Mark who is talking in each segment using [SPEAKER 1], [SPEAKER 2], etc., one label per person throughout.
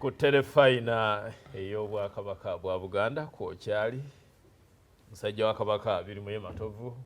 [SPEAKER 1] Ku terefayina ey'Obwakabaka bwa Buganda kwokyali musajja wa Kabaka Birimuye Matovu.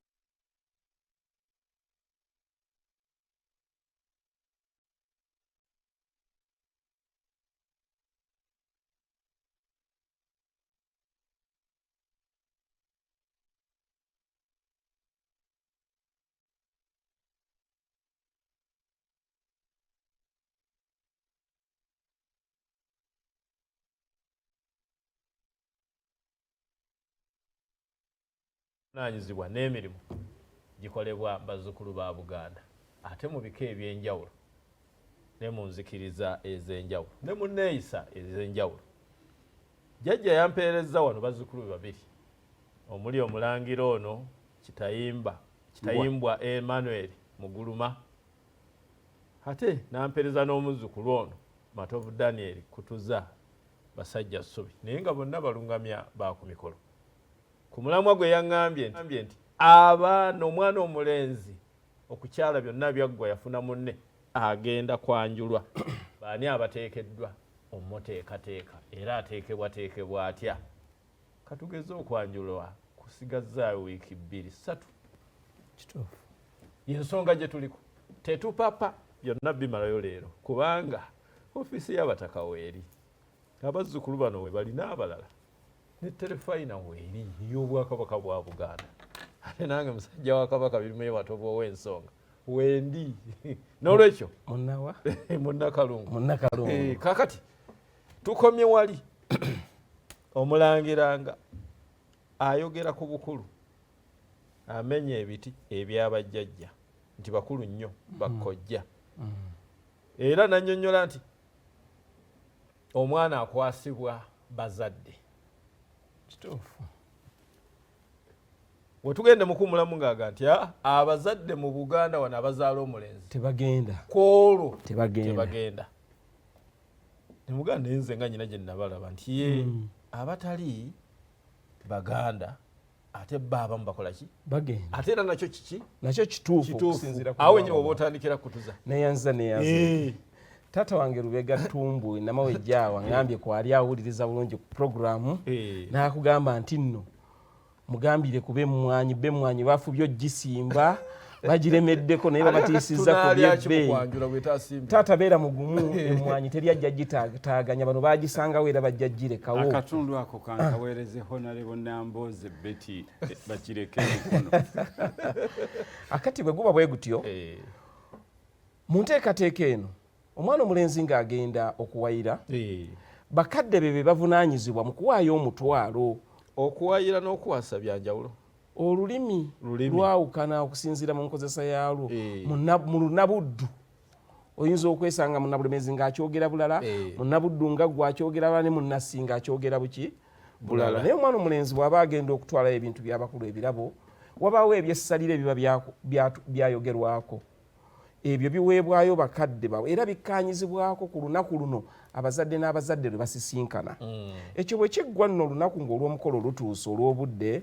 [SPEAKER 1] Nanyizibwa n'emirimu gikolebwa bazzukulu ba Buganda ate mu bika eby'enjawulo ne mu nzikiriza ez'enjawulo ne mu nneeyisa ez'enjawulo. Jjajja yampeerezza wano bazzukulu be babiri omuli omulangira ono Kitayimba Kitayimbwa Emmanuel Muguluma ate n'ampeereza n'omuzzukulu ono Matovu Daniel Kutuza Basajja Ssubi naye nga bonna balungamya ba ku mikolo. Ku mulamwa gwe yaŋŋambye nti abaana omwana omulenzi okukyala byonna byaggwa yafuna munne agenda kwanjulwa baani abateekeddwa omuteekateeka era ateekebwateekebwa atya? Katugeze okwanjulwa kusigazzaayo wiiki bbiri ssatu.
[SPEAKER 2] Kituufu.
[SPEAKER 1] Y'ensonga gye tuliko. Tetupapa byonna bimalayo leero kubanga ofiisi y'abataka weeri, abazzukulu bano we bali n'abalala ne terefayina weeri ey'Obwakabaka bwa Buganda. Ate nange musajja wa Kabaka Birimuye Matovu ow'ensonga wendi n'olwekyo
[SPEAKER 2] Munnawa?
[SPEAKER 1] Munnakalungu.
[SPEAKER 2] Munnakalungu.
[SPEAKER 1] Kaakati tukomye wali omulangira nga ayogera ku bukulu amenya ebiti ebyabajjajja nti bakulu nnyo bakkojja era nannyonnyola nti omwana akwasibwa bazadde.
[SPEAKER 2] Kituufu.
[SPEAKER 1] Wetugende mukuwumulamu ng'aga nti abazadde mu Buganda wano abazaala omulenzi
[SPEAKER 2] tebagenda
[SPEAKER 1] kwolwo
[SPEAKER 2] tebagenda,
[SPEAKER 1] tebagenda. Nemuganda naye nze nga nyina gye nabalaba nti ye abatali Baganda ate bo abamu bakola ki?
[SPEAKER 2] Bagenda.
[SPEAKER 1] Ate era nakyo kiki?
[SPEAKER 2] Nakyo kituufu
[SPEAKER 1] Kituufu.
[SPEAKER 2] okusinziira ku
[SPEAKER 1] Awo wenyini
[SPEAKER 2] bwaba.
[SPEAKER 1] woba otandikira kutuza.
[SPEAKER 2] Neyanza, neyanza. Taata wange Lubega Ttumbu Namawejje awo aŋŋambye kwali awuliriza bulungi ku pulogulaamu n'akugamba nti nno mugambire kuba emmwanyi, bo emmwanyi bafubye ogisimba bagiremeddeko naye babatiisizza ku by'ebbeeyi. Taata beera mugumu, emmwanyi teri ajja gitaaganya, bano bagisangawo era bajja girekawo.
[SPEAKER 3] Akatundu ako kankaweereze Honorable Nambooze Betty bakireke emikono.
[SPEAKER 2] Akati bwe guba bwe gutyo, mu nteekateeka eno omwana omulenzi ng'agenda okuwayira, bakadde be be bavunaanyizibwa mu kuwaayo omutwalo.
[SPEAKER 1] Okuwayira n'okuwasa bya njawulo.
[SPEAKER 2] Olulimi lwawukana okusinziira mu nkozesa yaalwo. Mu Lunabuddu oyinza okwesanga Munnabulemeezi ng'akyogera bulala, Munnabuddu nga ggwe akyogera bulala, ne Munnassi ng'akyogera buki bulala. Naye omwana omulenzi bw'aba agenda okutwalayo ebintu by'abakulu ebirabo, wabaawo ebyessalira ebiba byayogerwako. Ebyo biweebwayo bakadde baabwe era bikkaanyizibwako ku lunaku luno abazadde n'abazadde lwe basisinkana. Ekyo bwe kiggwa nno olunaku ng'olw'omukolo lutuuse olw'obudde,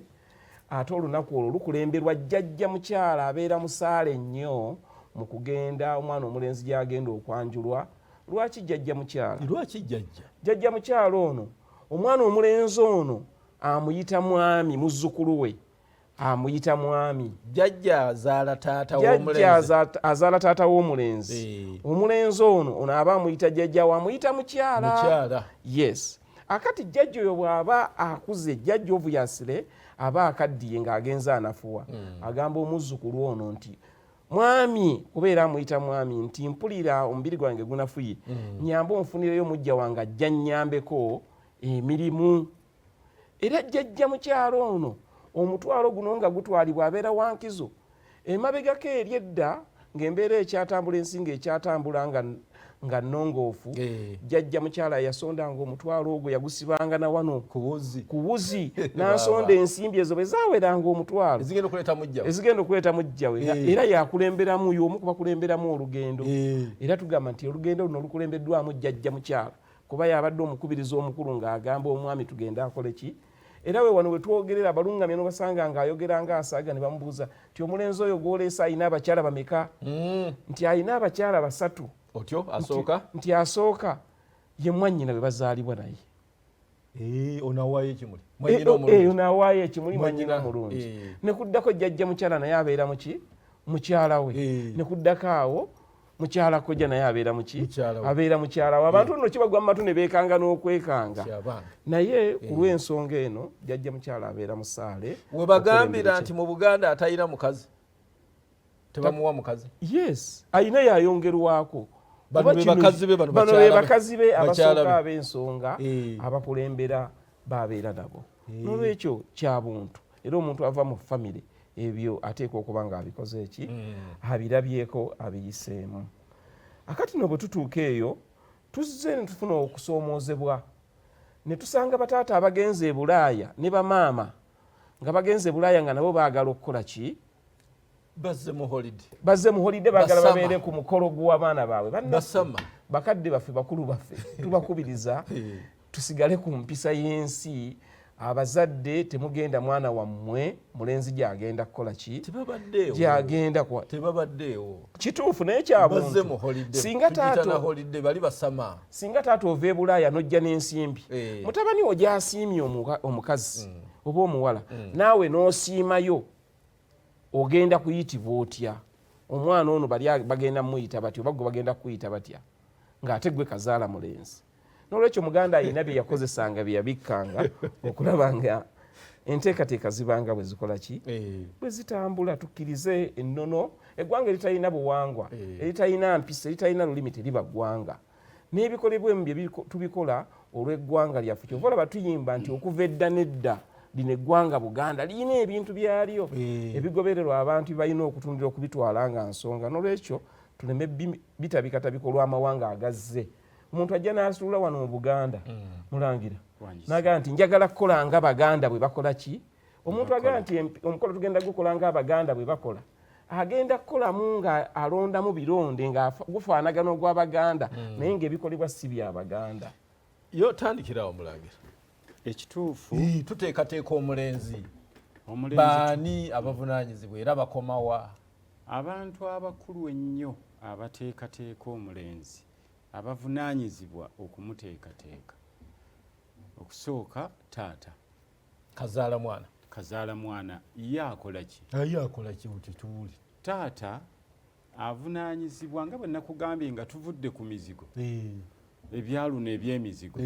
[SPEAKER 2] ate olunaku olwo lukulemberwa jjajja mukyala abeera musaale nnyo mu kugenda omwana omulenzi gy'agenda okwanjulwa. Lwaki jjajja mukyala?
[SPEAKER 1] Lwaki jjajja?
[SPEAKER 2] Jjajja mukyala ono omwana omulenzi ono amuyita mwami, muzzukulu we amuyita mwami.
[SPEAKER 1] Jjajja azaala taata
[SPEAKER 2] Jjajja
[SPEAKER 1] w'omulenzi.
[SPEAKER 2] azaala taata w'omulenzi. Omulenzi ono aba amuyita jjajja we, amuyita mukyala.
[SPEAKER 1] Mukyala.
[SPEAKER 2] Yes. Akati jjajja oyo bw'aba akuze, jjajja obviously aba akaddiye ng'agenze anafuwa. Agamba omuzzukulu ono nti mwami, kubeera amuyita mwami, nti mpulira omubiri gwange gunafuye, nyambe onfunireyo mujja wange ajja nnyambeko emirimu. Era jjajja mukyala ono omutwalo guno nga gutwalibwa abeera wa nkizo. Emabegako eri edda ng'embeera ekyatambula, ensi ng'ekyatambula nga nnongoofu, jjajja mukyala yasondanga omutwalo ogwo, yagusibanga na wano
[SPEAKER 1] Ku wuzi.
[SPEAKER 2] ku wuzi, n'asonda ensimbi ezo bwe zaaweranga omutwalo.
[SPEAKER 1] Ezigenda okuleeta mujja we.
[SPEAKER 2] Ezigenda okuleeta mujja we. Era yakulemberamu, y'omu ku bakulemberamu olugendo. Era tugamba nti olugendo luno lukulembeddwamu jjajja mukyala, kuba y'abadde omukubiriza omukulu ng'agamba omwami tugende akole ki. Era we wano we twogerera abalungamya n'obasanga ng'ayogera ng'asaaga ne bamubuuza nti omulenzi oyo gw'oleese alina abakyala bameka? Nti alina abakyala basatu.
[SPEAKER 1] Otyo, asooka?
[SPEAKER 2] Nti asooka Ye mwannyina bwe bazaalibwa naye.
[SPEAKER 1] Ono awaayo ekimuli.
[SPEAKER 2] Ono awaayo ekimuli, mwannyina omulungi. Nekuddako jjajja mukyala, naye abeera muki? Mukyala we. Nekuddako awo mukyala kojja, naye abeera muki? Abeera mukyala we. Abantu nno kibagwa mu matu ne beekanga n'okwekanga, naye ku lw'ensonga eno jjajja mukyala abeera musaale.
[SPEAKER 1] We bagambira nti mu Buganda atalina mukazi tebamuwa mukazi.
[SPEAKER 2] Yes, ayina yayongerwako.
[SPEAKER 1] Bano be bakazi be,
[SPEAKER 2] bano be bakazi be abasooka ab'ensonga abakulembera babeera nabo. Nolwekyo kyabuntu, era omuntu ava mu famire ebyo ateekwa okuba nga abikoze eki, abirabyeko, abiyiseemu. Akati no bwe tutuuka eyo, tuzze ne tufuna okusoomoozebwa ne tusanga bataata abagenze e Bulaaya ne bamaama nga bagenze e Bulaaya nga nabo baagala okukola ki?
[SPEAKER 1] Bazze mu holiday.
[SPEAKER 2] Bazze mu holiday, baagala babeere ku mukolo gw'abaana baabwe. Bakadde baffe, bakulu baffe, tubakubiriza tusigale ku mpisa y'ensi. Abazadde, temugenda mwana wammwe mulenzi gyagenda kukola ki, gyagenda.
[SPEAKER 1] Tebabaddeewo.
[SPEAKER 2] Kituufu, naye kyabuntu
[SPEAKER 1] singa basama.
[SPEAKER 2] Singa taata ova e Bulaaya n'ojja n'ensimbi, mutabani wo gyasiimye omukazi oba omuwala, naawe n'osiimayo, ogenda kuyitibwa otya? Omwana ono bali bagenda muyita batya, oba gwe bagenda kukuyita batya ng'ate gwe kazaala mulenzi? Nolwekyo Muganda alina bye yakozesanga, bye yabikkanga okulaba nga enteekateeka zibanga bwe zikola ki, bwe zitambula. Tukkirize ennono. Eggwanga eritalina buwangwa, eritalina mpisa, eritalina lulimi teriba ggwanga. N'ebikolebwa emu bye tubikola olw'eggwanga lyaffe. Kyova olaba tuyimba nti okuva edda n'edda lino eggwanga Buganda lirina ebintu byalyo ebigobererwa, abantu balina okutundira okubitwala nga nsonga. Nolwekyo tuleme bitabikatabika olw'amawanga agazze. Omuntu ajja n'asuula wano mu Buganda, mulangira, nagamba nti njagala kukola nga Baganda bwe bakola ki. Omuntu agamba nti omukolo tugenda gukola nga Abaganda bwe bakola, agenda kukolamu nga alondamu bironde nga gufaanagana ogw'Abaganda, naye ngaebikolebwa si byabaganda.
[SPEAKER 1] Yo tandikirawo, mulangira.
[SPEAKER 3] Ekituufu,
[SPEAKER 1] tuteekateeka omulenzi, baani abavunanyizibwa era bakomawa?
[SPEAKER 3] Abantu abakulu ennyo abateekateeka omulenzi, abavunaanyizibwa okumuteekateeka, okusooka taata.
[SPEAKER 1] Kazaala mwana.
[SPEAKER 3] Kazaala mwana ye akola ki?
[SPEAKER 1] Ye akola ki? Tuwuli.
[SPEAKER 3] Taata avunaanyizibwa, nga bwe nakugambye nga tuvudde ku mizigo, ebyaluno ebyemizigo,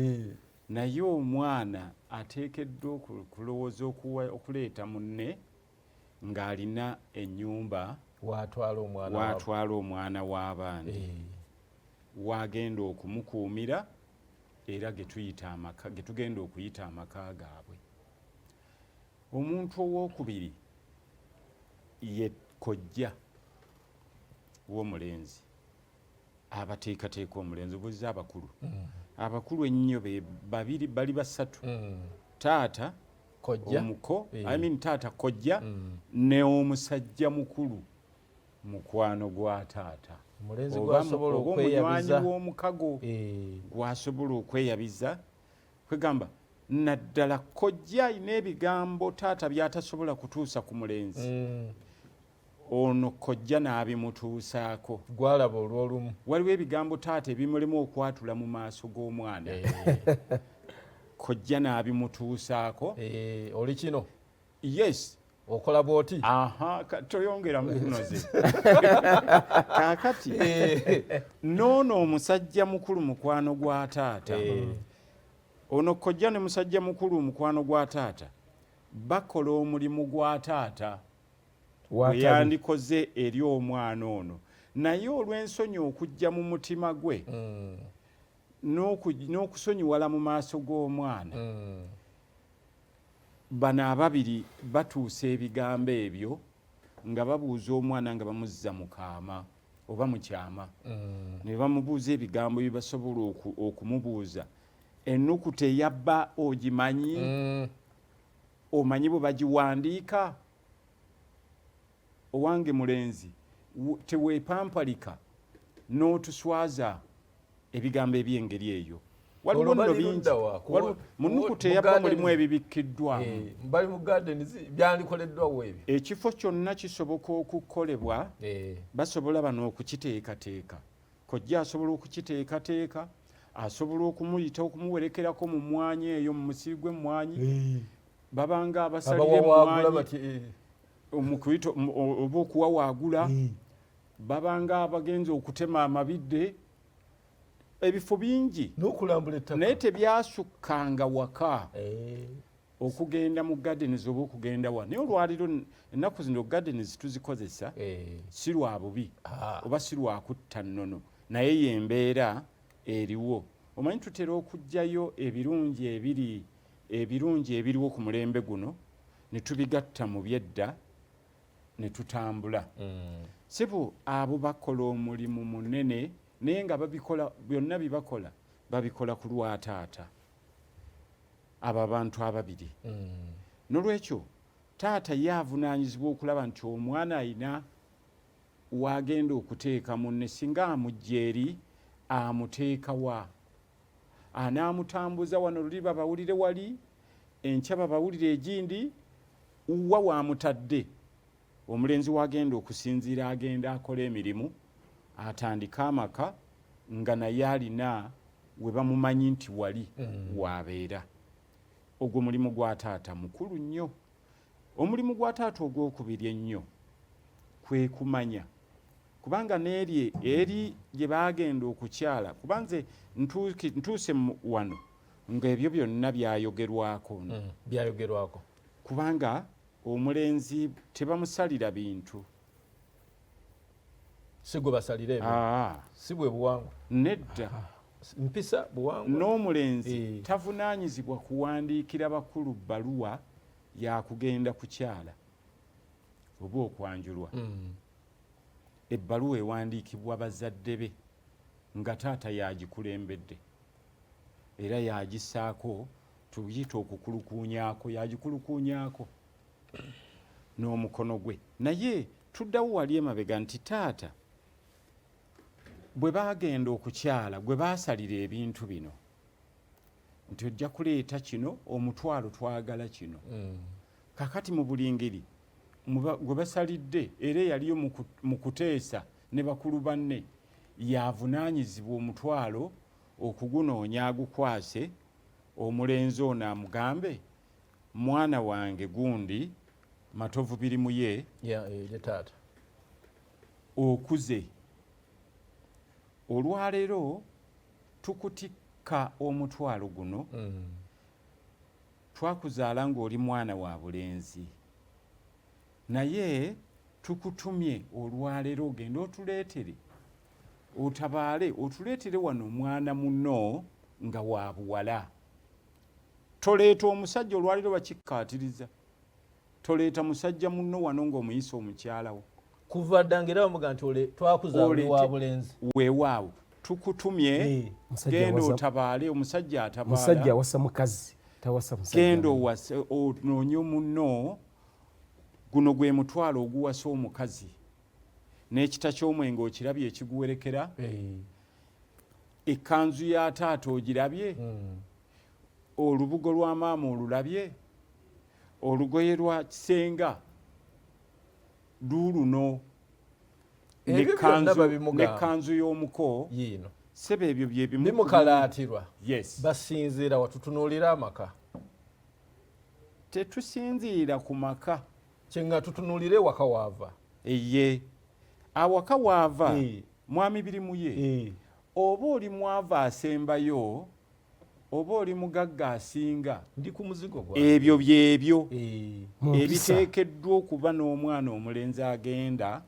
[SPEAKER 3] naye omwana ateekeddwa okulowooza okuleeta munne ng'alina ennyumba
[SPEAKER 1] watwala
[SPEAKER 3] omwana w'abandi, wagenda okumukuumira, era getuyita amaka, getugenda okuyita amaka gaabwe. Omuntu owokubiri ye kojja w'omulenzi abateekateeka omulenzi. Obuuza abakulu, abakulu ennyo be babiri, bali basatu: taata, omuko, I mean taata, kojja, ne omusajja mukulu mukwano gwa taata oba omunywanyi w'omukago gwasobola okweyabiza. Kwegamba naddala kojja alina ebigambo taata byatasobola kutuusa ku mulenzi, ono kojja n'abimutuusaako.
[SPEAKER 1] Gwalaba olw'olumu.
[SPEAKER 3] Waliwo ebigambo taata ebimulemu okwatula mu maaso g'omwana, kojja n'abimutuusaako.
[SPEAKER 1] Oli kino.
[SPEAKER 3] Yes.
[SPEAKER 1] Okola bwoti.
[SPEAKER 3] Aha, toyongera mukunoze. Kaakati noono omusajja mukulu mukwano gwa taata, ono kojja ne musajja mukulu mukwano gwa taata, bakola omulimu gwa taata bwe yandikoze eri omwana ono, naye olw'ensonyi okujja mu mutima gwe n'okusonyiwala mu maaso g'omwana, bano ababiri batuusa ebigambo ebyo nga babuuza omwana, nga bamuzza mu kaama oba mu kyama, ne bamubuuza ebigambo bye basobola okumubuuza. Ennukuta eyabba ogimanyi? Omanyi bwe bagiwandiika? Owange mulenzi, teweepampalika n'otuswaza. Ebigambo ebyengeri eyo waliwo nno bingi. Mu nnukuta eyabba mulimu ebibikkiddwamu.
[SPEAKER 1] Bali mu gardens, byandikoleddwawo ebyo.
[SPEAKER 3] Ekifo kyonna kisoboka okukolebwa. Basobola bano okukiteekateeka, kojja asobola okukiteekateeka. Asobola okumuyita okumuwerekerako mu mmwanyi eyo, mu musiri gw'emmwanyi, babanga abasalira
[SPEAKER 1] Abawawaagula
[SPEAKER 3] emmwanyi
[SPEAKER 1] bati
[SPEAKER 3] mukuyita oba okuwawaagula, babanga abagenzi okutema amabidde, ebifo bingi
[SPEAKER 1] n'okulambula ettaka.
[SPEAKER 3] Naye tebyasukkanga waka okugenda mu gardens oba okugenda wa. Naye olwaliro ennaku zino gardens tuzikozesa si lwa bubi oba si lwakutta nnono, naye yembeera eriwo. Omanyi tutera okuggyayo ebirungi ebiri ebirungi ebiriwo ku mulembe guno ne tubigatta mu byedda ne tutambula. Sibu abo bakola omulimu munene, naye nga babikola byonna byebakola babikola ku lwa taata, abo abantu ababiri. Nolwekyo taata ye avunaanyizibwa okulaba nti omwana ayina wagenda okuteeka munne. Singa amujja eri, amuteeka wa? Anaamutambuza wano luli babawulire wali, enkya babawulire egindi, wa wamutadde omulenzi wagenda okusinziira, agenda akola emirimu, atandike amaka nga naye alina we bamumanyi nti wali wabeera. Ogwo mulimu gwa taata mukulu nnyo. Omulimu gwa taata ogwokubiri ennyo kwe kumanya, kubanga n'eri eri gye baagenda okukyala, kuba nze ntuuse wano ng'ebyo byonna byayogerwako.
[SPEAKER 1] Byayogerwako.
[SPEAKER 3] Kubanga omulenzi tebamusalira bintu.
[SPEAKER 1] Si gwe basalira ebyo?
[SPEAKER 3] Aa.
[SPEAKER 1] Si bwe buwangwa?
[SPEAKER 3] Nedda.
[SPEAKER 1] Mpisa, buwangwa.
[SPEAKER 3] N'omulenzi tavunaanyizibwa kuwandiikira bakulu bbaluwa yakugenda kukyala oba okwanjulwa. Ebbaluwa ewandiikibwa bazadde be nga taata yagikulembedde era yagisaako, tuyita okukulukuunyaako, yagikulukuunyaako n'omukono gwe. Naye tuddawo wali emabega nti taata bwe baagenda okukyala, gwe baasalira ebintu bino nti ojja kuleeta kino, omutwalo twagala kino. Kakati mu buli ngeri gwe basalidde era eyaliyo mu kuteesa ne bakulu banne yavunaanyizibwa omutwalo okugunoonya, agukwase omulenzi ono, amugambe, "Mwana wange gundi Matovu Birimuye,
[SPEAKER 1] Ye taata.
[SPEAKER 3] Okuze, olwaleero tukutikka omutwalo guno. Twakuzaala ng'oli mwana wa bulenzi, naye tukutumye olwaleero ogende otuleetere, otabaale otuleetere wano omwana muno nga wa buwala. Toleeta omusajja." Olwaleero bakikkaatiriza, toleeta musajja munno wano ng'omuyisa omukyalawo.
[SPEAKER 1] Kuva dda nga era bamuga nti ole twakuzaala oli wa bulenzi.
[SPEAKER 3] Weewaawo, tukutumye.
[SPEAKER 2] Musajja
[SPEAKER 3] Genda otabaale omusajja
[SPEAKER 2] musajja
[SPEAKER 3] atabaala.
[SPEAKER 2] Awasa mukazi, tawasa musajja.
[SPEAKER 3] Genda owase, onoonye munno. Guno gwe mutwalo oguwasa omukazi, n'ekita ky'omwenge okirabye ekiguwerekera, ekkanzu ya taata ogirabye, olubugo lwa maama olulabye, olugoye lwa kisenga luuluno.
[SPEAKER 1] Ebyo byonna babimugamba.
[SPEAKER 3] Nekkanzu y'omuko.
[SPEAKER 1] Yiino.
[SPEAKER 3] Sebe, ebyo byebimu.
[SPEAKER 1] Bimukalaatirwa.
[SPEAKER 3] Yes.
[SPEAKER 1] Basinziira watutunuulira amaka?
[SPEAKER 3] Tetusinziira ku maka.
[SPEAKER 1] Kyenga tutunuulire ewaka waava.
[SPEAKER 3] Eye, awaka waava mwami Birimuye, oba oli mwava asembayo oba oli mugagga asinga,
[SPEAKER 1] Ndi ku muzigo gwa
[SPEAKER 3] ebyo byebyo
[SPEAKER 2] Mu mpisa.
[SPEAKER 3] ebiteekeddwa okuba n'omwana omulenzi agenda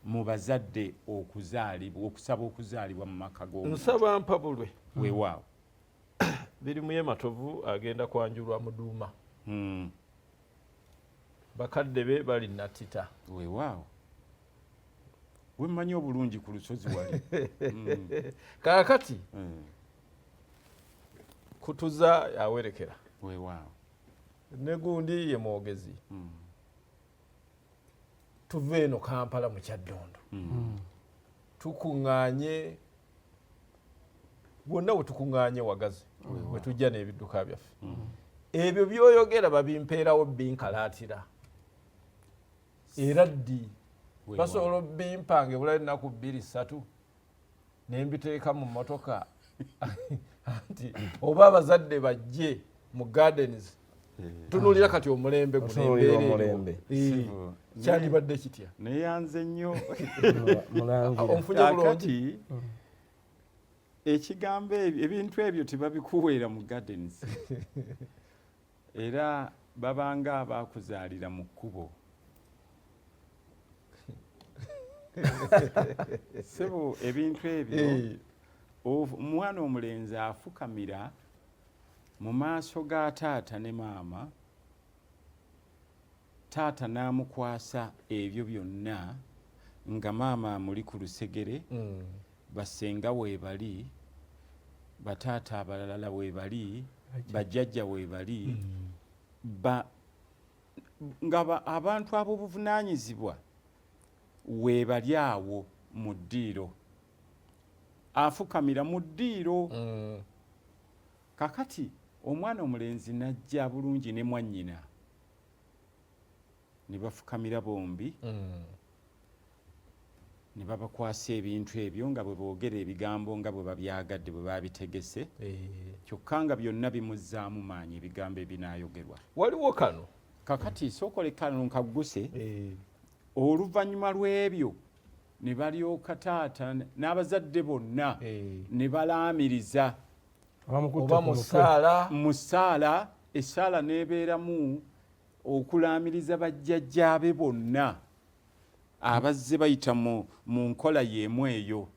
[SPEAKER 3] mu bazadde okuzaalibwa, okusaba okuzaalibwa mu maka g'omuntu.
[SPEAKER 1] Nsaba mpabulwe.
[SPEAKER 3] Weewaawo.
[SPEAKER 1] Birimuye Matovu agenda kwanjulwa Muduuma. Bakadde be bali Natita.
[SPEAKER 3] Weewaawo, wemmanyi obulungi ku lusozi wali.
[SPEAKER 1] Kaakati Kutuza awerekera ne gundi ye mwogezi. Tuva eno Kampala mu Kyaddondo, tukuŋŋaanye wonna we tukuŋŋaanye wagazi we tujja n'ebidduka byaffe. Ebyo byoyogera babimpeerawo, binkalaatira era ddi basobola obimpa nga ebulayo ennaku 2, 3 nembiteeka mu motoka. Anti oba abazadde bajje mu gardens, tunuulira kati omulembe guno,
[SPEAKER 2] Otunuulira
[SPEAKER 1] embeera eriwo.
[SPEAKER 2] omulembe.
[SPEAKER 1] Kyandibadde kitya?
[SPEAKER 3] Neyanze nnyo.
[SPEAKER 2] Mulangira.
[SPEAKER 1] Onfunye bulungi.
[SPEAKER 3] Kakati ekigambo ebyo, ebintu ebyo tebabikuweera mu gardens, era babanga abakuzaalira mu kkubo. Sebo, ebintu ebyo, omwana omulenzi afukamira mu maaso ga taata ne maama, taata n'amukwasa ebyo byonna nga maama amuli ku lusegere, basenga weebali, bataata abalala weebali, bajjajja weebali, nga abantu ab'obuvunaanyizibwa weebali awo mu ddiiro. Afukamira mu ddiiro. Kakati omwana omulenzi n'ajja bulungi ne mwannyina ne bafukamira bombi, ne babakwasa ebintu ebyo nga bwe boogera ebigambo nga bwe babyagadde, bwe babitegese, kyokka nga byonna bimuzzaamu maanyi ebigambo ebinaayogerwa.
[SPEAKER 1] Waliwo kano.
[SPEAKER 3] Kakati sookole kano nkagguse. Oluvannyuma lw'ebyo ne balyoka taata n'abazadde bonna ne balaamiriza.
[SPEAKER 2] Abamukutte
[SPEAKER 1] oba
[SPEAKER 2] ku
[SPEAKER 1] mu
[SPEAKER 2] mutwe.
[SPEAKER 1] ssaala.
[SPEAKER 3] Mu ssaala, essaala n'ebeeramu okulaamiriza bajjajjaabe bonna abazze bayita mu nkola y'emu eyo.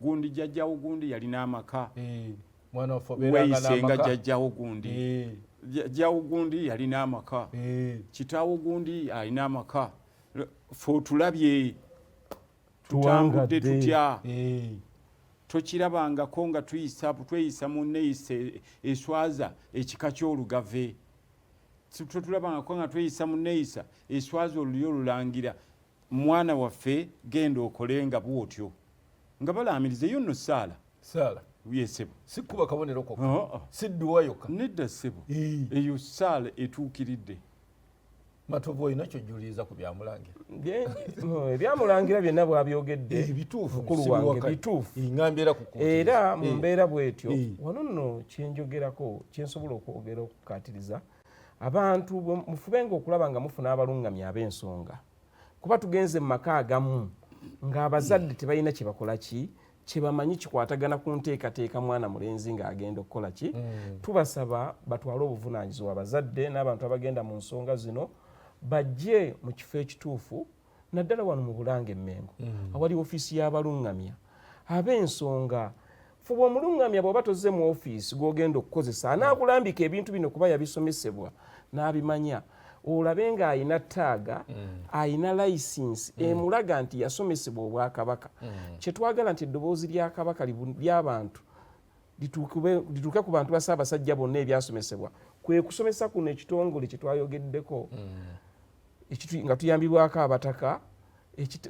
[SPEAKER 3] Gundi jjajjawo gundi yalina amaka.
[SPEAKER 1] Mwana waffe obeeranga
[SPEAKER 3] weeyisenga
[SPEAKER 1] n'amaka.
[SPEAKER 3] Jjajjawo gundi. Jjajjawo gundi yalina amaka. Kitaawo gundi alina amaka. Ffe otulabye tutambudde
[SPEAKER 2] Tuwangadde.
[SPEAKER 3] tutya, tokirabangako nga tweyisa mu nneeyisa eswaza ekika ky'olugave. Totulabangako nga tweyisa mu nneeyisa eswaza olulyo olulangira. Mwana waffe genda okole nga bw'otyo, nga balaamiriza. Eyo nno ssaala.
[SPEAKER 1] Saala.
[SPEAKER 3] Ye ssebo.
[SPEAKER 1] Si kuba kabonero kokka.
[SPEAKER 3] Oh, oh.
[SPEAKER 1] Si dduwa yokka.
[SPEAKER 3] Nedda ssebo, eyo ssaala etuukiridde.
[SPEAKER 1] Matovu, olina kyojjuliza ku byamulangira?
[SPEAKER 2] Ebyamulangira byonna bwabyogedde.
[SPEAKER 1] Bituufu.
[SPEAKER 2] Mukulu wange, bituufu.
[SPEAKER 1] Ŋŋambye era kukuutiriza.
[SPEAKER 2] Era mu mbeera bwetyo, wano nno kyenjogerako, kyensobola okwogera okukaatiriza abantu, mufubenga okulaba nga mufuna abalungamya ab'ensonga, kuba tugenze mu maka agamu ng'abazadde tebalina kye bakola, ki kyebamanyi kikwatagana ku nteekateeka mwana mulenzi ng'agenda okukola ki. Tubasaba batwale obuvunaanyizibwa, abazadde n'abantu abagenda mu nsonga zino, bajje mu kifo ekituufu, naddala wano mu Bulange Emmengo, awali ofiisi y'abalungamya ab'ensonga. Fuba omulungamya bw'oba tozze mu ofiisi gw'ogenda okukozesa anaakulambika ebintu bino, kuba yabisomesebwa n'abimanya. Olabe ng'ayina taaga, ayina layisinsi emulaga nti yasomesebwa obwakabaka. Kyetwagala nti eddoboozi lya Kabaka ly'abantu lituuke ku bantu ba Ssaabasajja bonna. Ebyasomesebwa kwe kusomesa kuno ekitongole kye twayogeddeko, nga tuyambibwako abataka,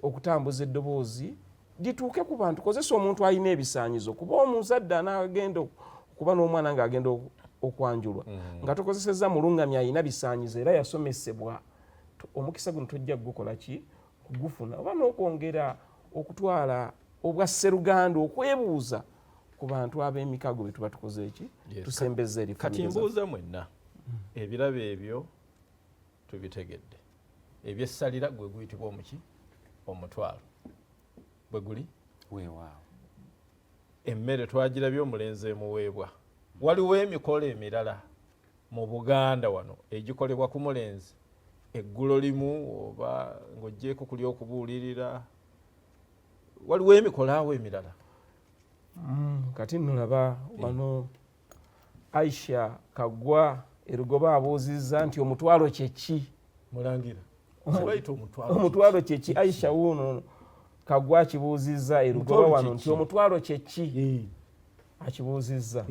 [SPEAKER 2] okutambuza eddoboozi lituuke ku bantu. Kozesa omuntu alina ebisaanyizo, kuba omuzadde anaagenda okuba n'omwana ng'agenda okwanjulwa, nga tokozesezza mulungamya alina bisaanyizo era yasomesebwa, omukisa guno tojja kugukola ki, kugufuna, oba n'okwongera okutwala obwa sseruganda okwebuuza ku bantu ab'emikago be tuba tukoze eki, tusembeza eri
[SPEAKER 1] Kati
[SPEAKER 2] famire zaffe.
[SPEAKER 1] Mbuuza mwenna, ebirabo ebyo tubitegedde, ebyessalira gwe guyitibwa omuki, omutwalo bwe guli.
[SPEAKER 3] Weewaawo.
[SPEAKER 1] Emmere twagirabye omulenzi emuweebwa. Waliwo emikolo emirala mu Buganda wano egikolebwa ku mulenzi eggulo limu, oba ng'ogyeko kuli okubuulirira, waliwo emikolo awo emirala?
[SPEAKER 2] Kati nno laba wano Aisha Kaggwa Erugoba abuuzizza nti omutwalo kyeki?
[SPEAKER 1] Mulangira, kibayita omutwalo?
[SPEAKER 2] Omutwalo kyeki? Aisha wuuno Kaggwa akibuuzizza Erugoba
[SPEAKER 1] Omutwalo
[SPEAKER 2] wano
[SPEAKER 1] kyeki?
[SPEAKER 2] nti omutwalo kyeki, akibuuzizza.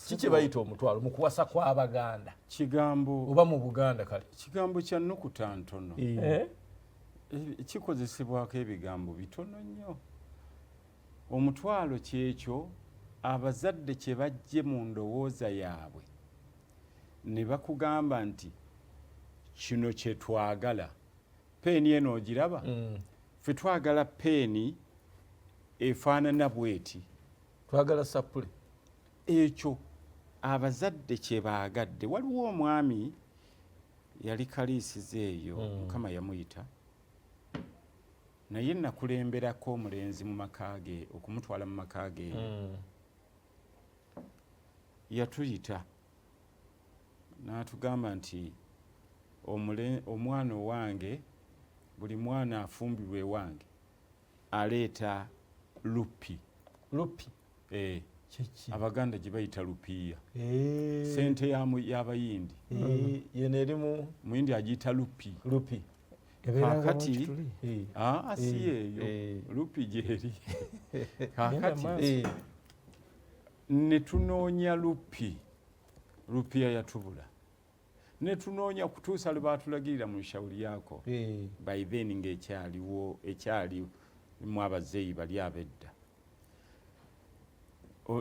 [SPEAKER 1] Ki kyebayita omutwalo mu kuwasa kw'Abaganda
[SPEAKER 3] Kigambo
[SPEAKER 1] oba mu Buganda kale?
[SPEAKER 3] Kigambo kya nnukuta ntono.
[SPEAKER 2] Eh?
[SPEAKER 3] Kikozesebwako ebigambo bitono nnyo. Omutwalo kyekyo abazadde kye bajje mu ndowooza yaabwe ne bakugamba nti kino kye twagala. Peeni eno ogiraba? Ffe twagala peeni efaanana bweti.
[SPEAKER 1] Twagala sappule.
[SPEAKER 3] Ekyo abazadde kye baagadde. Waliwo omwami yali kaliisiza eyo, Mukama yamuyita, naye nakulemberako omulenzi mu maka ge, okumutwala mu maka ge eyo. Yatuyita n'atugamba nti omwana owange, buli mwana afumbirwa ewange aleeta lupi.
[SPEAKER 1] Lupi?
[SPEAKER 3] Eh.
[SPEAKER 1] Kiki?
[SPEAKER 3] Abaganda gye bayita lupiiya. Sente y'Abayindi.
[SPEAKER 1] Yeno erimu.
[SPEAKER 3] Muyindi agiyita lupi.
[SPEAKER 1] Lupi.
[SPEAKER 3] Kakati
[SPEAKER 2] Ekituli.
[SPEAKER 3] Aa, si eyo. Lupi gyeri kakati.
[SPEAKER 2] Genda.
[SPEAKER 3] Ne tunoonya lupi, lupiya yatubula, ne tunoonya kutuusa lwe baatulagirira mu Shauri Yako. By then ng'ekyaliwo, ekyalimu abazeeyi bali ab'edda.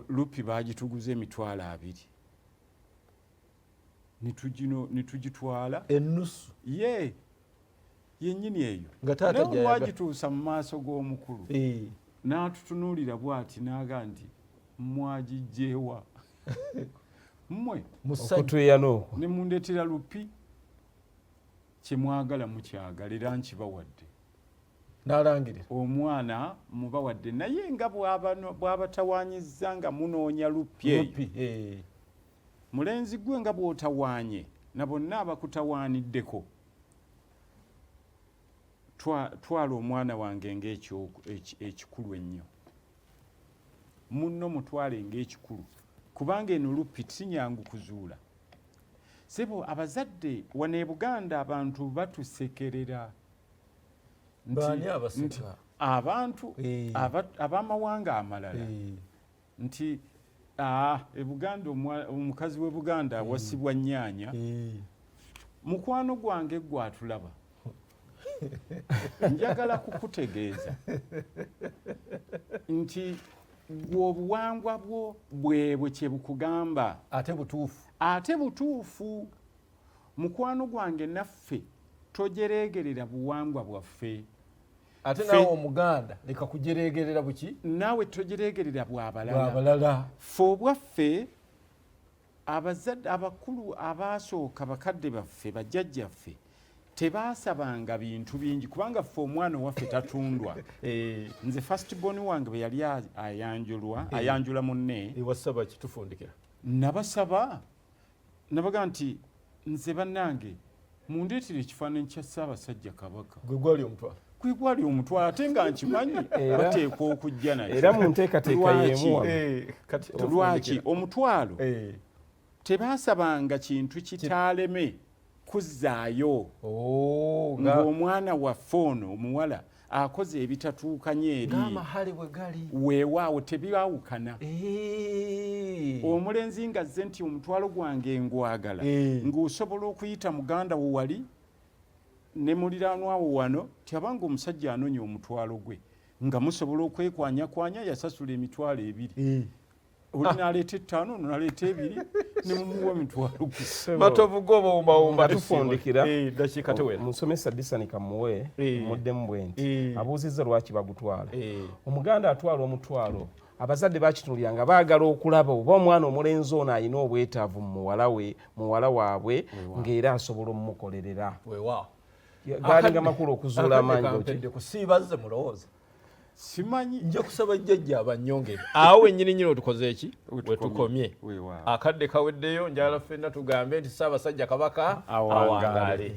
[SPEAKER 3] Lupi baagituguza 20,000, ne tugitwala.
[SPEAKER 1] Ennusu?
[SPEAKER 3] Ye yennyini eyo.
[SPEAKER 1] Nga taata
[SPEAKER 3] Naye
[SPEAKER 1] gy'ayaga.
[SPEAKER 3] olwagituusa mu maaso g'omukulu, n'atutunuulira bw'ati n'aga nti, "Mwagijjeewa mmwe?"
[SPEAKER 1] Musajja.
[SPEAKER 2] Okutuyana okwo.
[SPEAKER 3] Ne mundeetera lupi, kyemwagala mukyagala era nkibawadde.
[SPEAKER 1] N'alangirira.
[SPEAKER 3] Omwana mubawadde, naye nga bw'abatawaanyizza nga munoonya lupi eyo.
[SPEAKER 1] Lupi.
[SPEAKER 3] Mulenzi gwe, nga bw'otawaanye na bonna abakutawaaniddeko, twala omwana wange ng'ekikulu ennyo, munno mutwale ng'ekikulu, kubanga eno lupi si nyangu kuzuula. Sebo, abazadde wano e Buganda abantu batusekerera.
[SPEAKER 1] Baani abaseka?
[SPEAKER 3] Nti abantu ab'amawanga amalala, nti e Buganda omukazi w'e Buganda awasibwa nnyaanya. Mukwano gwange gwe atulaba, njagala kukutegeeza nti gwe obuwangwa bwo bwebwe kye bukugamba.
[SPEAKER 1] Ate butuufu.
[SPEAKER 3] Ate butuufu. Mukwano gwange, naffe tojereegerera buwangwa bwaffe.
[SPEAKER 1] Ate naawe Omuganda leka kujereegerera buki?
[SPEAKER 3] Naawe tojereegerera bwabalala.
[SPEAKER 1] Bwabalala.
[SPEAKER 3] Ffe obwaffe, abazadde abakulu abaasooka, bakadde baffe, bajjajjaffe, tebaasabanga bintu bingi, kubanga ffe omwana owaffe tatundwa. Nze first born wange bwe yali ayanjulwa, ayanjula munne.
[SPEAKER 1] Ewasaba kitufundikira.
[SPEAKER 3] Nabasaba, nabaga nti, "Nze bannange mundeetera ekifaananyi kya Ssaabasajja Kabaka."
[SPEAKER 1] Gwe gwali omutwalo.
[SPEAKER 3] Gwe gwali omutwalo, ate nga nkimanyi bateekwa okujja nakyo.
[SPEAKER 2] Era mu nteekateeka
[SPEAKER 3] Lwaki?
[SPEAKER 2] y'emu wano.
[SPEAKER 1] Kati
[SPEAKER 3] Lwaki
[SPEAKER 1] tufundikira.
[SPEAKER 3] omutwalo? Tebaasabanga kintu kitaaleme kuzzaayo
[SPEAKER 1] Oh, nga
[SPEAKER 3] ng'omwana waffe ono omuwala akoze ebitatuukanye eri.
[SPEAKER 1] Ng'amahale bwe gali.
[SPEAKER 3] Weewaawo, tebyawukana. Omulenzi nga azze nti, "Omutwalo gwange ngwagala," ng'osobola okuyita muganda wo wali ne muliraanwawo wano ti, abanga omusajja anonya omutwalo gwe, nga musobola okwekwanyakwanya. Yasasula 20,000, oli n'aleeta 5, ono n'aleeta 2, ne mumuwa emitwalo gwe.
[SPEAKER 1] Matovu g'obuwumbawumba.
[SPEAKER 2] Nga tufundikira,
[SPEAKER 1] Dakiika tewera.
[SPEAKER 2] Musomesa Disani kamuwe muddemu bwe nti, abuuzizza lwaki bagutwala. Omuganda atwala omutwalo, abazadde bakitunulira nga baagala okulaba oba omwana omulenzi ono alina obwetaavu mu muwala we, muwala waabwe, ng'era asobola omumukolerera.
[SPEAKER 1] Weewaawo.
[SPEAKER 2] Gaalinga makulu okuzuula amaanyi goki.
[SPEAKER 1] Kampedde kusiibazze mulowooza.
[SPEAKER 3] Simanyi.
[SPEAKER 1] Nja kusaba jjajja abanyongere awo wennyini nyini otukoze eki.
[SPEAKER 3] Wetukomye.
[SPEAKER 1] Wetukomye.
[SPEAKER 3] Weewaawo.
[SPEAKER 1] Akadde kaweddeyo. Njagala ffenna tugambe nti Ssaabasajja Kabaka
[SPEAKER 3] Awangaale.
[SPEAKER 1] awangaale.